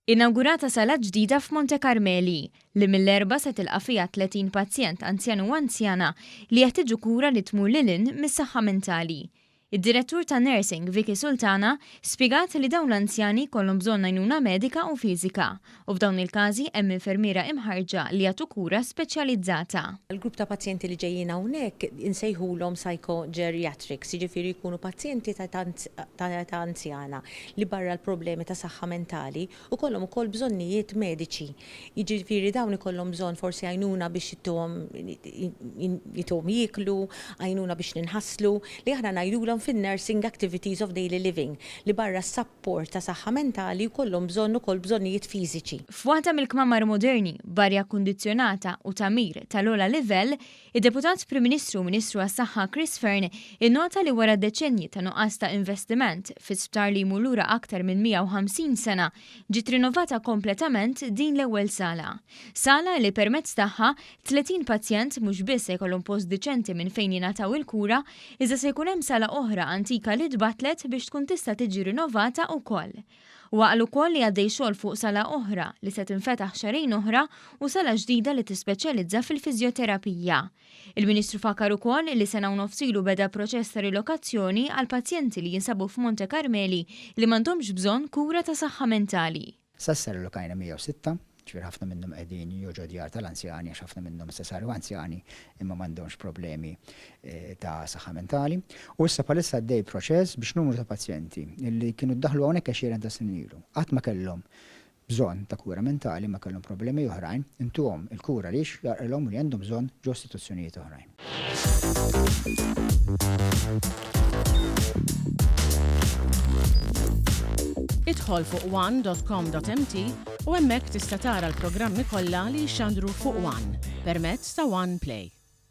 Inawgurata sala ġdida f'Monte Carmeli, li mill-Erbgħa se tilqa' fiha 30 pazjent anzjan u anzjana li jeħtieġu kura li tmur lil hinn mis-saħħa mentali. Id-Direttur tan-Nursing Vicky Sultana spjegat li dawn l-anzjani jkollhom bżonn għajnuna medika u fiżika u f'dawn il-każi hemm infermiera imħarrġa li jagħtu kura speċjalizzata. Il-grupp ta' pazjenti li ġejjin hawnhekk insejħulhom psychogeriatrics, jiġifieri jkunu pazjenti ta' età anzjana li barra l-problemi ta' saħħa mentali ikollhom ukoll bżonnijiet mediċi. Jiġifieri dawn ikollhom bżonn forsi għajnuna biex jittuhom jituhom jieklu, għajnuna biex ninħaslu, li aħna ngħidulhom fin-nursing activities of daily living, li barra s-sapport ta' saħħa mentali jkollhom bżonn ukoll bżonnijiet fiżiċi. F'waħda mill-kmamar moderni, b'arja kkundizzjonata u tagħmir tal-ogħla livell, Id-Deputat Prim Ministru u Ministru għas-Saħħa Chris Fearne innota li wara deċennji ta' nuqqas ta' investiment fi sptar li jmur lura aktar minn 150 sena, ġiet rinnovata kompletament din l-ewwel sala. Sala li permezz tagħha 30 pazjent mhux biss se jkollhom post diċenti minn fejn jingħataw il-kura, iżda se jkun hemm sala oħra antika li tbattlet biex tkun tista' tiġi rinnovata wkoll. Huwa qal ukoll li għaddej xogħol fuq sala oħra li se tinfetaħ xahrejn oħra u sala ġdida li tispeċjalizza fil-fiżjoterapija. Il-Ministru fakkar ukoll li sena u nofs ilu beda proċess ta' rilokazzjoni għal pazjenti li jinsabu f'Monte Carmeli li m'għandhomx bżonn kura ta' saħħa mentali. S'issa rrilokajna 106, Ġifieri ħafna minnhom qegħdin jew ġo djar tal-anzjani għax ħafna minnhom issa saru anzjani imma m'għandhomx problemi ta' saħħa mentali. U issa bħalissa għaddej proċess biex numru ta' pazjenti li kienu ddaħħlu hawnhekk għexieren ta' snin ilu, qatt ma kellhom bżonn ta' kura mentali imma kellhom problemi oħrajn, intuhom il-kura li jixraqilhom u li għandhom bżonn ġo istituzzjonijiet oħrajn. Idħol fuq one dot com dot mt u hemmhekk tista' tara l-programmi kollha li jixxandru fuq one permezz ta' One Play.